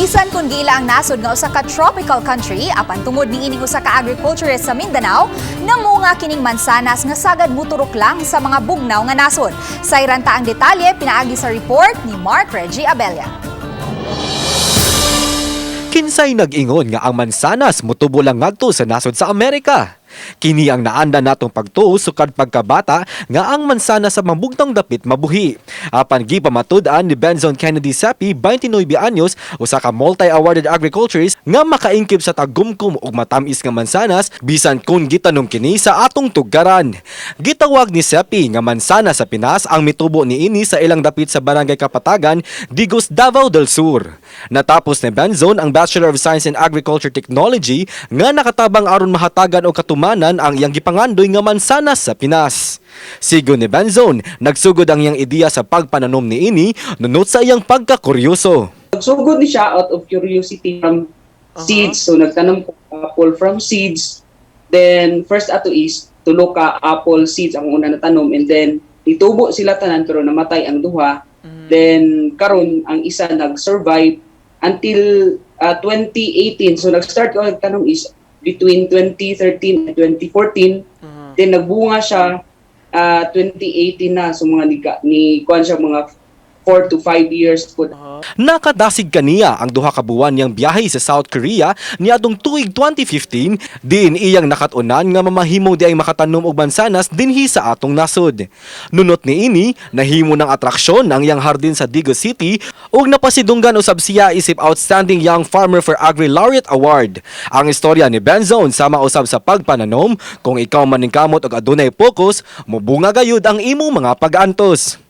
Bisan kung giila ang nasod nga usa ka tropical country, apan tungod niining usa ka agriculturist sa Mindanao, namunga kining mansanas nga sagad muturok lang sa mga bugnaw nga nasod. Sayran ta ang detalye pinaagi sa report ni Mark Reggie Abella. Kinsay nag-ingon nga ang mansanas mutubo lang ngadto sa nasod sa Amerika? Kini ang naanda natong pagtuo sukad pagkabata nga ang mansanas sa mabugtong dapit mabuhi. Apan gipamatud-an ni Benzon Kennedy Sepi, 29 anyos, usa ka multi-awarded agriculturist, nga makaingkib sa tagumkom og matamis nga mansanas bisan kung gitanom kini sa atong tugaran. Gitawag ni Sepi nga mansanas sa Pinas ang mitubo niini sa ilang dapit sa Barangay Kapatagan, Digos, Davao del Sur. Natapos ni Benzon ang Bachelor of Science in Agriculture Technology nga nakatabang aron mahatagan og katumanan ang iyang gipangandoy nga mansanas sa Pinas. Sigon ni Benzon, nagsugod ang iyang ideya sa pagpananom niini nunot sa iyang pagkakuryoso. Nagsugod ni siya out of curiosity from seeds. So nagtanom ko apple from seeds. Then first ato is tulo ka apple seeds ang una natanom and then nitubo sila tanan pero namatay ang duha. Then karon ang isa nag-survive until 2018. So nag-start ko nagtanom is between 2013 and 2014. Then nagbunga siya 2018 na, so mga ni kuan siya mga 4 to 5 years po. Nakadasig kaniya ang 2 ka buwan niyang biyahe sa South Korea niadtong tuig 2015, diin iyang nakat-unan nga mamahimo diay makatanom og mansanas dinhi sa atong nasod. Nunot niini, nahimo ng atraksyon ang iyang hardin sa Digos City ug napasidunggan usab siya isip Outstanding Young Farmer for Agri Laureate Award. Ang istorya ni Benzon sama usab sa pagpananom, kung ikaw maningkamot og adunay focus, mubunga gayud ang imong mga pag-antos.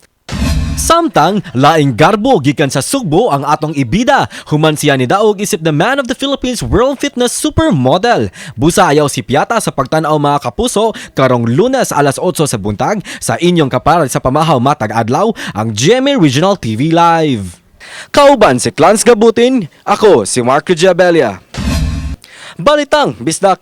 Samtang, laing garbo gikan sa Sugbo ang atong ibida. Human siya nidaog isip the Man of the Philippines World Fitness Supermodel. Busa ayaw sipiata sa pagtan-aw, mga kapuso, karong Lunes alas 8 sa buntag sa inyong kaparal sa pamahaw matag adlaw, ang GMA Regional TV Live. Kauban si Clans Gabutin, ako si Marco Giabelia. Balitang Bisdak.